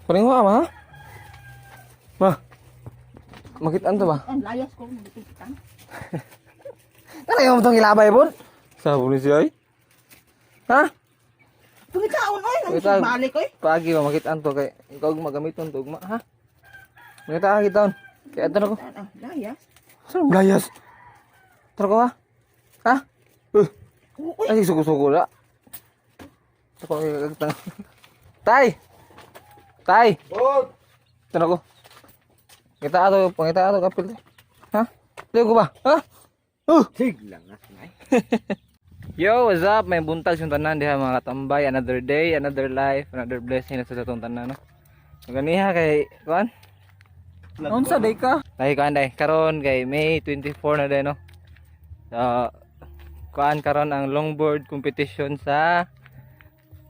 Palingo ma. Ma. Makitaan to ba? Ang layas ko, magipitan. Ano yung itong ilabay po? Sabi ni siya ay. Ha? Pangitaon oy, nang Pangitaon. balik oy. Pagi ba makitaan to kay ikaw magamiton to ugma ha? Makita ka taon. Kaya ito na ko. Ah, layas. Saan layas? Tara ko ha? Ha? Uy, Ay, suko-suko na. Ako kagtang. Tay! Tay! Bot! Ito na ko. Kita ato, pangita ato kapil. Ha? Ligo ko ba? Ha? Sig lang ah. Yo, what's up? May buntag yung tanan diha mga katambay. Another day, another life, another blessing na sa atong tanan no. Ganiha kay kuan? Unsa day ka? Tay kuan day. Karon kay May 24 na day no. So, kuan karon ang longboard competition sa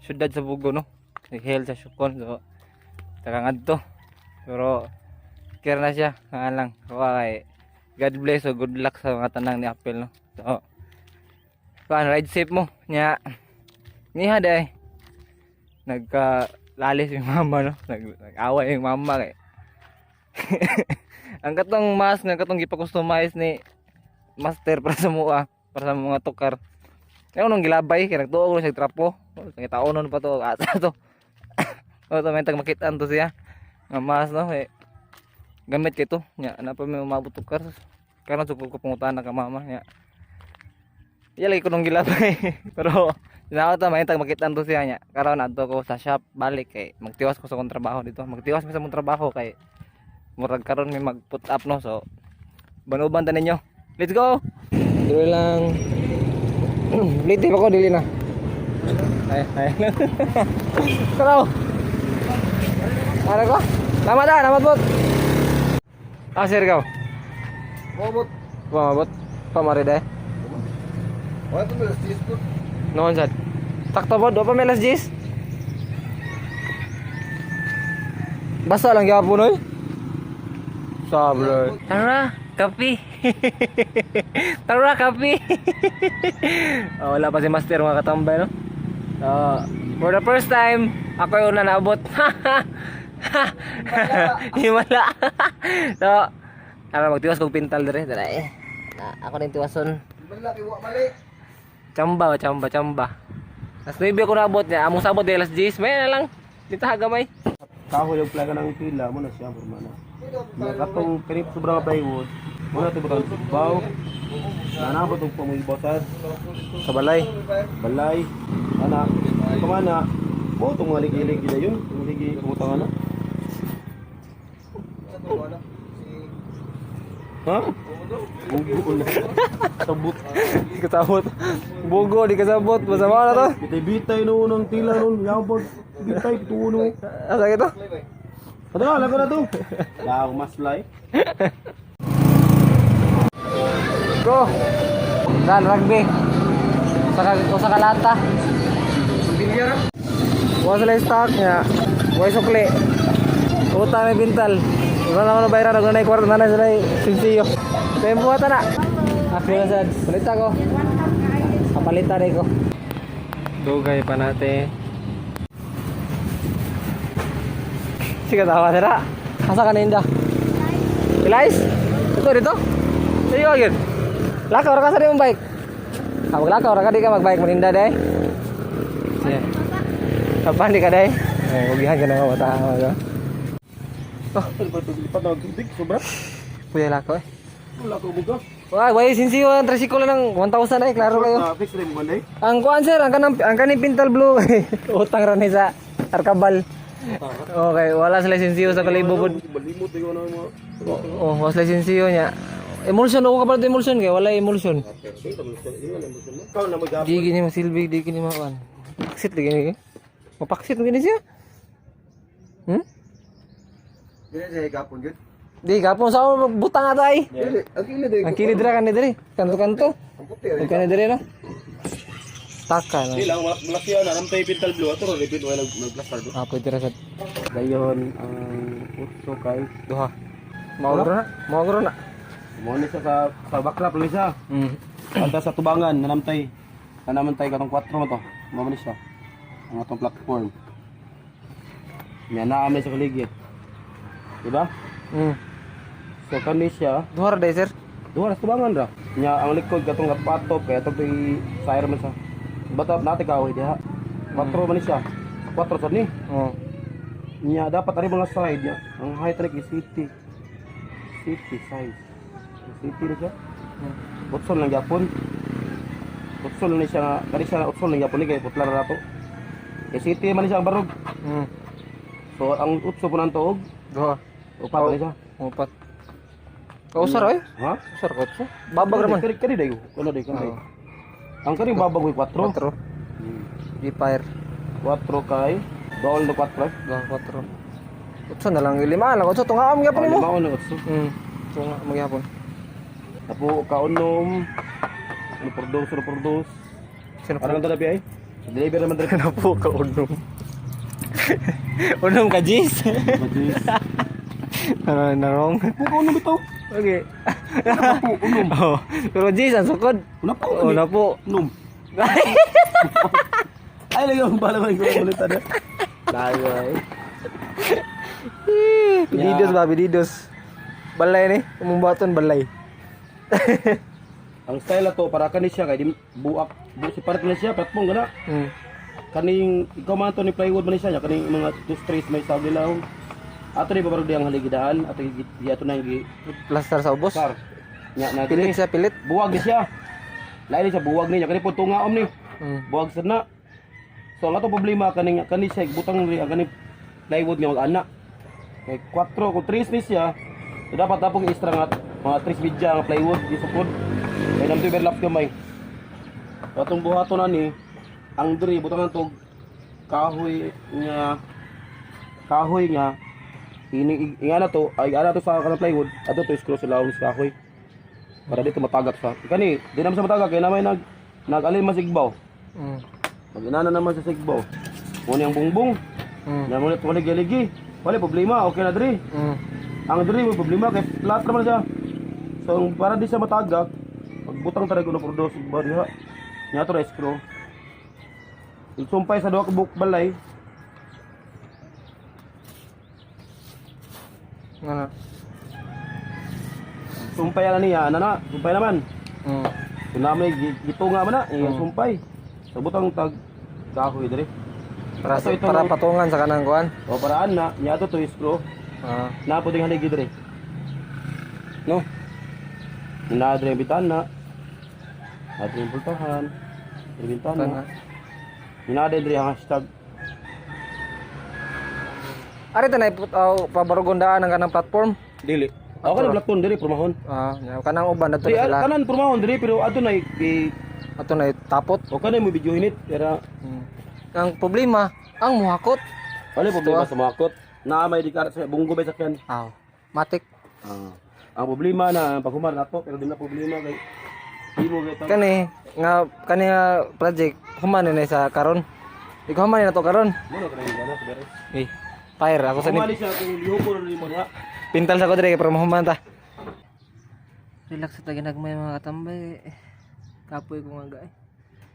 syudad sa Bugo no. Hell sa Sukon. So, taga ngadto. Pero care na siya, nga lang. Kuha kay God bless o good luck sa mga tanang ni Apple no. So, kuan ride safe mo nya niha day nagka lalis yung mama no, nag-away yung mama kay ang katong mask nga katong gipa-customize ni master para sa mua, para sa mga tukar. Ngayon nung gilabay kay nagtuo ko siya trapo, ngitaonon pa to asa to. O to may tag makitaan to siya nga mask no, eh, gamit kay to nya ana pa may umabot tukar karon sugod ko pangutana ka mama nya. Iya lagi ko nung gilabay. Pero sinawa ta may tag makitaan to siya niya. Karon adto ko sa shop balik kay magtiwas ko sa akong trabaho dito. Magtiwas mi sa mong trabaho kay murag karon may mag put up no. So banuban ta ninyo. Let's go. Dili lang. Late pa ko dili na. Ay ay. Tara. Ara ko. Tama da, namat bot. Ah, sir ikaw. Bot. Pamabot. Pamari dai. Wala to melas 10 bot. Noon sad. Takto po, do pa may last G's? Basta lang gyapon oy. Sabi. Tara, kape. Tara, kape. Oh, wala pa si Master mga katambay no. For the first time, ako yung una naabot. Himala. So, tara magtiwas kog pintal dire, dara eh. Na, ako rin tiwason. Wala kay wa mali. Chamba, chamba, chamba. Las 9 ako naabot niya. Among sabot de alas 10. May na lang. Dito ha gamay. Kahoy yung plaga ng pila mo na siya forma na. Nga katong kanip sobra ka plywood, mo na tibutang baw. Nanabot og pamoy basad, Sa balay. balay, ana, pamana. Mo tong mga ligi-ligi na yun, tong ligi butang ana. Ha? Bugo na. Sabot. Di kasabot. Bugo, di kasabot. Masama na to. Bitay-bitay no ng tila nun, yabag. Bitay tuno. Asa kita? Ano na, lago na to. Wala akong maslay. Go. Dan rugby. Usa ka lata. Wa sila stock niya. Wa sukli. Utang may bintal. Wala naman na bayaran og nanay kwarta nanay sila sinsiyo. Tempo ata na. Ako na sad. Palita ko. Kapalita rin ko. Dugay pa natin. Sige tawa sira. Asa ka na inda? Elias? Ito dito? Iyo yun. Lakaw ra ka sa imong bike. Ah, maglakaw ra ka di ka magbike maninda day. Sige. Kapan di ka day? Eh, ugihan ka na nga bata ka. Oh, lipat na tubig, sobra. Kuya lakaw eh. Wala ko buga. Wah, why sinsiyo ang tricycle ng 1,000 ay klaro kayo. Ah, fix rin mo ba Ang kuan sir, ang kanang ang kaning pintal blue. Utang ra ni sa Arkabal. Okay, wala sila sinsiyo sa kalibo pod. Balimot yung ano mga. Oh, wala sila sinsiyo niya. Emulsion ako kapalit emulsion kay wala emulsion. Ikaw na mag Di gini mo silbi, di gini mo kuan. Paksit lagi ni. Mapaksit gini siya. Dili sa gapon gyud. Di gapon sa butang ata ay. Dili, ang kilid eh. Ang kilid ra kani diri, kanto-kanto. Ang puti rin. Ang kani diri no. Taka no. Di lang, malaki yan. Anam tayo pintal blue. Ato, repeat, wala nag-plaster do. Ah, pwede ra sa Dayon, ang utso kay. duha. Maugro na, maugro na. Mo ni siya sa baklap lang siya. Anta sa tubangan, nanamtay. Nanamantay katong 4 mo to. Mo ni siya. Ang atong platform. Nya naa man sa kaligi. Diba? So kani siya, Duha ra day, sir. Duha ra tubangan ra. Nya ang likod katong patop kay atong to'y sire man sa. Bata nate kahoy diha. Kwatro man ni siya. Kwatro sad ni. Oh. Nya dapat ari mga side nya. Ang height ra kay city. City size. City ra siya. Utsol lang gyapon. Utsol ni siya nga kani siya utsol lang gyapon ni kay putla ra to. Kay city man ni siya ang barog. So ang utso po ng tuog, Duha. upat man ni siya. Upat. Kausar ay. Ha? Usar ko to. Babag ra man. Kani kani dayo. Ano day kani. Oo. Ang kaning babag oy 4. 4. G-Fire. 4 kay dool na 4. Duha 4. Utso na lang lima lang. Utso tungaom gyapon nimo. Lima na utso. Tunga magyapon. Tapo kaunom. Ano por dos, ano por dos. Sino Parang dala ay. Deliver naman dali. Napo ka unom. Unom ka, Jis. Majis. Ano narong? Po kaunom ito. Okay. Po unom. Oh, pero Jis ang sukod. Una po. Oh, na po. Unom. Ay lagi ang bala man ko ulit ana. Layo ay. Bididos ba, bididos. Balay ni, umong baton balay. Ang style na to para kani siya kay di buak bu si part na siya platform gana. Kaning ikaw man to ni plywood man ni siya nya kaning mga two strays may sa dilaw. Ato ni babarog di ang haligidaan ato gi ato na gi Plaster sa ubos. sar. Nya na Pilit siya, pilit. Buwag ni siya. Lain ni siya buwag niya kani po tungaom ni. Buwag sad na. So ang ato problema kaning kani siya butang ni ang kaning plywood nga mag-ana. Kay 4 kung 3 ni siya, so dapat tapong extra nga mga 3 media nga plywood gisukod. Kay nang overlap gamay. So, atong buhaton ani ang diri butang tog kahoy nga ini inga na to ay ana to sa kanang plywood ato to screw sa lawong sa kahoy para dito matagak sa kani di naman sa matagak kay namay nag nagalin man sigbaw. Mag-inana naman sa sigbaw muna ang bungbong. Namulit wala giligi, wala problema, okay na diri. Ang diri may problema kay flat naman siya. So ang para di siya matagak pagbutang tayo kuno produce sigbaw diha nya to ra screw isumpay sa duha ka buok balay. Ano? Sumpay na niya ana na sumpay naman. So na may gitunga man na sumpay so butang tag kahoy diri. Para, Ato ito para no- patungan sa kanang kuan. O paraan na nya to screw. Ah. Na po ding haligi diri. No. Na diri ang bitana. Na diri ang pultahan. Diri bintana. Tana. Na diri ang hashtag. Ari tanay put aw pabarugon daan ang kanang platform. Dili. Ako kanang platform diri promahon. Ah, nya, kanang uban adto Diri na sila. kanan promahon diri pero ato na i Ato na tapot. o kanay mo video hinit pero Ang problema, ang muhakot. wala problema sa makot. Na may di sa bunggo bay sakyan. Aw, matik. Ah. Ang problema na paghuman nato pero di na problema kay imo kay tang Kani nga kani nga project human na sa karon. Ikaw human na to karon. mo na kanang gana sa beres. Eh, fire ako sa ni Humali siya kung lihoko na nimo diha. pintal sa ko dire kay para mahuman ta. Relax sa ginagmay mga katambay. Kapoy ko nga gaay.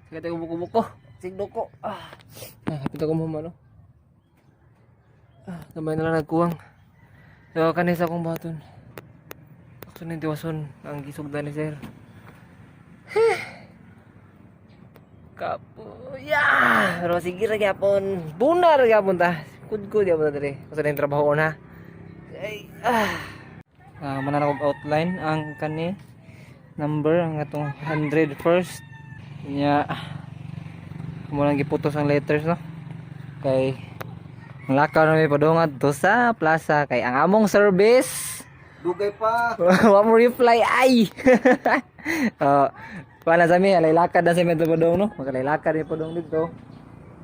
Sakit ako buko-buko. Sigdo ko. Ah. Ah, hapit ako mahuman no. Ah, gamay na lang nagkuwang. So, kani sa akong baton. Ako ni tiwason ang gisugdan ni sir. Kapoy. Yeah! Pero sige ra gyapon. Buna ra gyapon ta. Kudkod gyapon ta dire. Kasi na yung trabaho na. Ay, ah. Ah, mananakog outline ang kani number ang atong 101st nya mo lang giputos ang letters no kay ang lakaw na may padungad to sa plaza kay ang among service Dugay pa. wa mo reply ay. Uh, paano sa mi alay lakad na sa mi padung no magalay lakad ni padung dito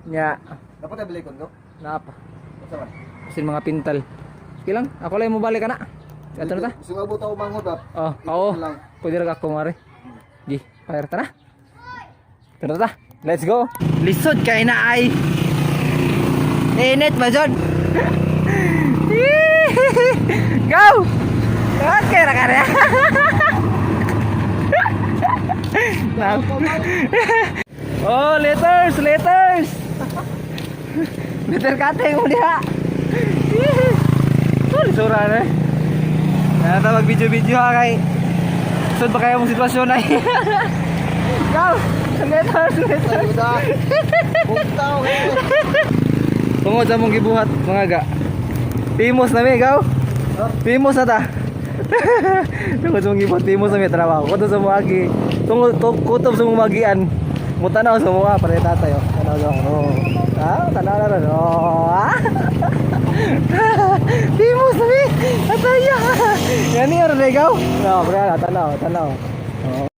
nya. Dapat ay balikon ko. Naa pa Unsa man? sin mga pintal. Sige lang, ako lang mo balik ana. Ato na ta. Gusto nga buta umanghod ba? Oh, oo. Lang. Pwede ra ako mare. Gi, fire ta na. Tara ta. Let's go. Lisod kay na ay. Init ba jud? Go! Okay ra kare. Oh, letters, letters. Letter cutting mo diha. Sorry, sura na eh. Nata mag video-video ha kay. Sud ba kayo mong sitwasyon ay? Go! Sungeta, sungeta. Ayuda. Bukta ko kayo. Tungod sa mong gibuhat mga ga. Famous na mi, gaw. Famous na ta. Tungod sa mong gibuhat, famous na mi trabaho. Kutob sa mong agi. Tungod to, kutob sa mong magian. Mutanaw sa mga pare tatay oh. Tanaw sa oh. Ah, tanaw na ron. Oh. Ah. Famous na mi. Ataya. Yan ni ron gaw. No, pre, tanaw, tanaw. Oh.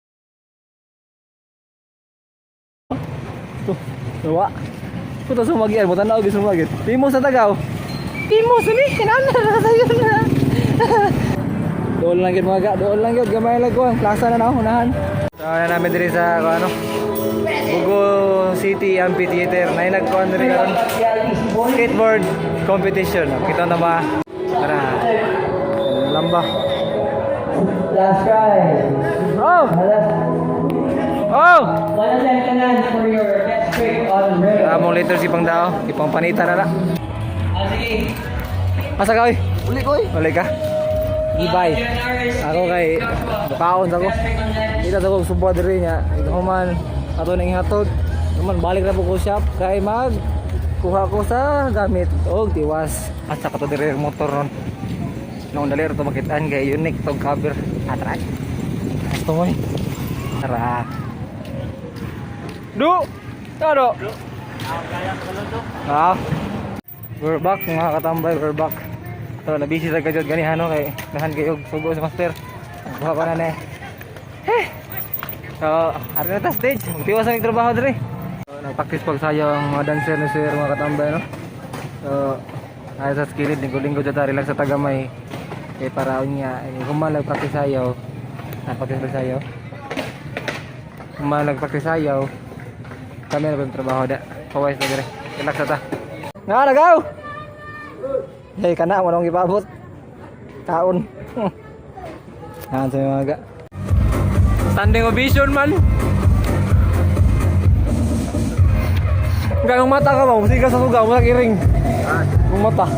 To, Wa. Puta sumagian mo tanaw gyud sumagit. Famous na tagaw. Famous na mi. Kinana na sayo na. Dool lang gyud mga ga, dool lang gyud gamay lang ko ang plaza na na unahan. So, na namin diri sa kung ano. Bugo City Amphitheater na nagkuan diri karon. Skateboard competition. Kita na ba? Tara. Lamba. Last try. Oh! Oh! One attempt tanan for your best trick on rail. Among later si pang dao, ipang panita na na. Ah, sige. Asa ka oy? Uli ko eh. Wala ka? Gibay. Ako kay baon sa ko. Dito sa ko subo diri nya. Human ato nang ihatod. Human balik na po ko shop kay mag kuha ko sa gamit og tiwas. Asa ka to diri ang motor ron. Noong dali ra to makitaan kay unique tong cover. Atray. Gusto mo eh. Tara. Du! Taro! Ah. We're back mga katambay, we're back. So, nabisi sa kadyot gani hano kay nahan kayo sugo sa master. Buha ko na na eh. Eh. So, ari na ta stage. Magtiwas na yung trabaho diri. So, nagpractice pag sayo ang mga dancer ni sir mga katambay no. So, ay sa skilid linggo-linggo jud ta relax sa tagamay. Kay para unya ini human nagpractice sayo. Nagpractice ba sayo? Human nagpractice sayo. Kami na ba yung trabaho da? Pawais na dire. Relax na ta. Nga nagaw. Hey, kana mo nang gipabot. Kaon. Yan sa mga ga. Standing ovation man. Ganong mata ka ba? Musika sa suga, mura kiring. Kung mata.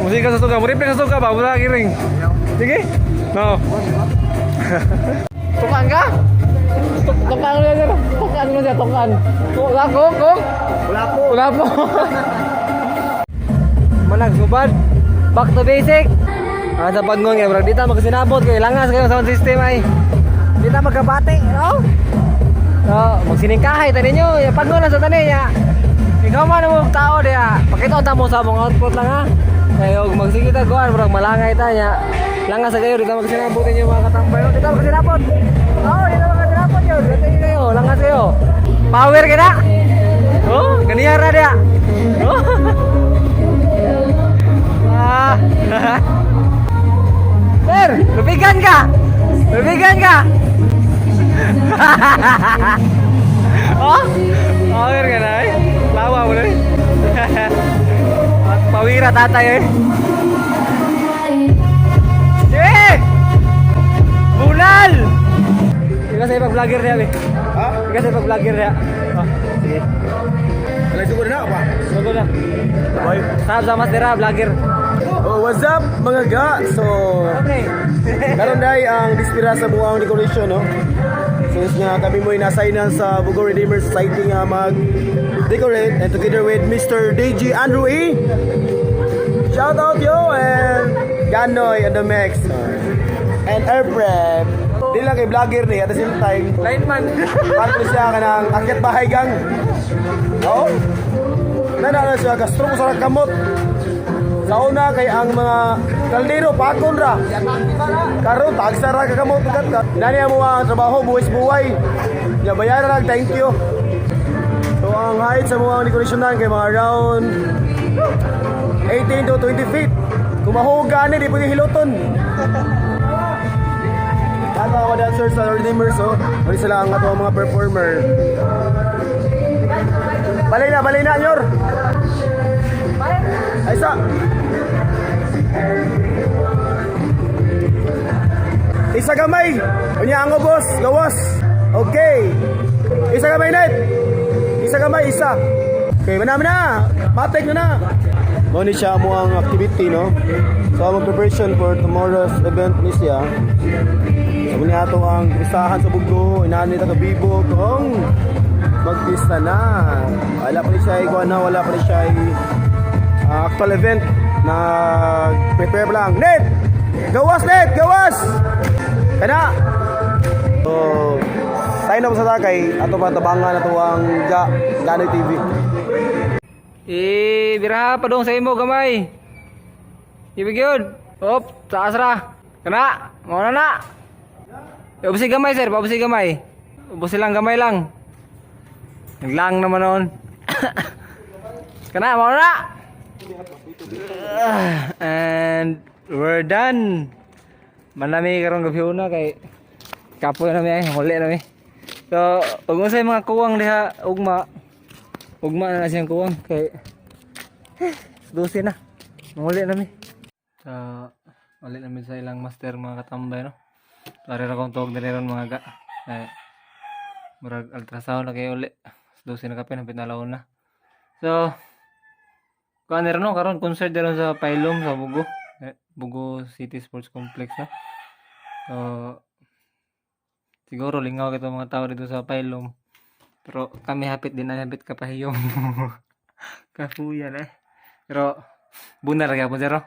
Musika sa suga, mo-reflex sa suga ba? Mura kiring. Sige. No. Tukaan ka? Tukaan mo siya. Tukaan mo siya, tukaan. Wala ko, ko. Wala po. Wala po. Manag subad. Back to basic. Ah, sa pagnon kay brag dita magsinabot kay langas kayo sound system ay. Dita magkabati, no? No, magsiningkahay ta ninyo. Ya pagnon lang sa tani ya. Ikaw man mo tao diya. Pakita ta mo sa mong output lang ha. Kay og magsige ta kuan murag malangay ta nya. Langas sa kayo dita magsinabot ninyo mga katambay. Oh, dita magsinabot. Oh, dita magsinabot yo. Dita kayo, langas kayo. Power kina. Oh, ganiya ra dia. Oh. Ah. Sir, lubigan ka. Lubigan ka. Oh, power ka na eh. Lawa mo na eh. At pawira tatay eh. Sige! Bunal! Ikaw sa ipag-vlogger niya, be. Ha? Ikaw sa ipag-vlogger niya. Oh, sige. Alay siguro na ba? Sugo na. Boy. Sab sa Master vlogger. Oh, what's up mga ga? So, karon dai ang dispira sa buang decoration no. Since nga kami mo'y nasainan sa Bugo Redeemer Society nga mag decorate and together with Mr. DG Andrew E. Shout out yo and Ganoy and the Mex and Airprep. Di lang kay vlogger ni at the same time. Lineman. Parang siya ka ng akyat bahay gang. Oo. Nana na siya kastro ko sa kamot. Sa una kay ang mga kaldero pakon ra. Karon tagsa ra ka kamot kat. Nani ang mga trabaho buwis buhay. Nya bayaran lang thank you. So ang height sa mga dekorasyonan kay mga around 18 to 20 feet. Kumahuga ni di pwede hiloton. Lahat mga dancers sa Redeemers, oh. Mali sila ang ato mga performer. Balay na, Nyor! Ay, isa! Isa gamay! Unya ang boss, gawas! Okay! Isa gamay, Net! Isa gamay, isa! Okay, manami na! Matik na na! Mao ni siya mo ang activity, no? So among preparation for tomorrow's event ni siya. So muni ato ang pistahan sa Bugo, inani ta kabibo kung magpista na. Wala pa ni siya ikuan na, wala pa ni siya actual event. Nag-prepare pa lang. Net! Gawas, net! Gawas! Kana! So, sign up sa takay ato pa tabangan na to ang Ganoy TV. Eh, biraha pa dong sa imo gamay. Ibig yun. Op, taas ra. Kana, mo na na. Eh, ubusi gamay, sir, paubusi gamay. Ubusi lang gamay lang. Naglang naman noon. Kana, mo na na. Ah, and we're done. Manami karong gabi una kay kapoy na mi ay, huli na mi. So, ug unsay mga kuwang diha ugma. Ugma na na siyang kuwang kay 12 na. Manguli na mi. So, ulit namin sa ilang master, mga katambay, no. Pare ra kong tuog diri ron, mga ga. Eh, murag ultrasound na kayo uli. 12 na kape, napit na alauna na. So, kuan ron, no, karon concert ron sa Pailom sa Bugo. Eh, Bugo City Sports Complex na. So, siguro lingaw kito mga tao dito sa Pailom. Pero kami hapit din na hapit kapahiyom. Kahuyan eh. Pero bunar ra gyapon, sir, no?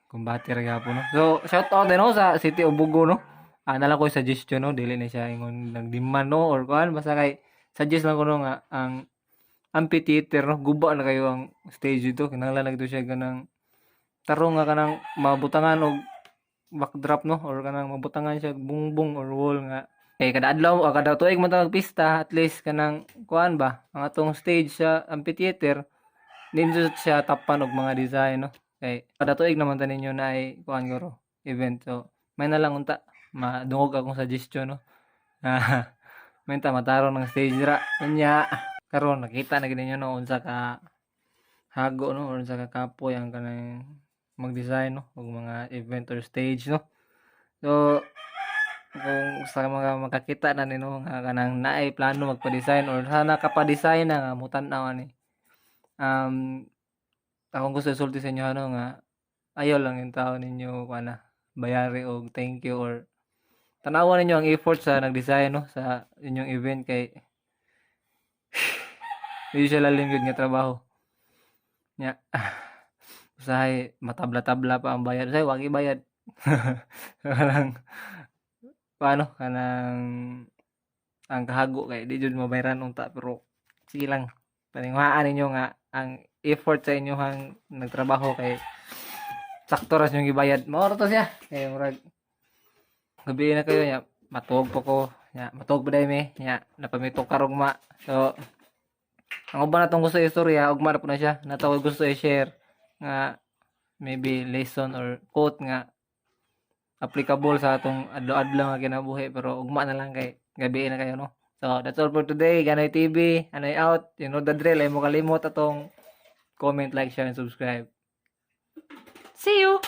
Kumbate ra gyapon, no. So shout out din, no, sa City of Bugo, no. Ah, nala ko yung suggestion, no, dili na siya ingon nagdemand, no, or kuan, basta kay suggest lang ko, no, nga ang amphitheater, no, guba na kayo ang stage dito, kinahanglan na gito siya ganang tarong nga kanang mabutangan og backdrop, no, or kanang mabutangan siya og bungbong or wall nga kay kada adlaw o kada tuig man ta magpista, at least kanang kuan ba ang atong stage sa amphitheater, nindot siya tapan og mga design, no, kay kada tuig naman ta ninyo na ay kuan guro event. So may na lang unta madungog akong suggestion, no. Ah, may ta mataron ng stage ra unya karon nakita na gid ninyo, no, unsa ka hago, no, or unsa ka kapoy ang kanang mag-design, no, og mga event or stage, no. So kung sa mga makakita na nino nga kanang naay plano magpa-design or sana kapa-design na nga mutan-aw ani, akong gusto isulti sa inyo ano nga ayaw lang yung tao ninyo kuan bayari og thank you or tanawa ninyo ang effort sa nag-design, no, sa inyong event kay di siya lalim gyud nga trabaho nya. Usahay matabla-tabla pa ang bayad, usahay wag ibayad. Kanang paano kanang ang kahago kay di jud mabayaran unta, pero sige lang, paninguhaan ninyo nga ang effort sa inyong nagtrabaho kay sakto ra inyong gibayad. Mao ra to siya kay murag gabi na kayo nya, matuog pa ko nya, matuog pa dai mi nya, napamito karog ma. So ang uban natong gusto istorya, ugma na po na siya nato gusto i-share nga maybe lesson or quote nga applicable sa atong adlaw-adlaw nga kinabuhi, pero ugma na lang kay gabi na kayo, no. So that's all for today. Ganoy TV anoy out. You know the drill, ay mo kalimot atong comment, like, share and subscribe. See you.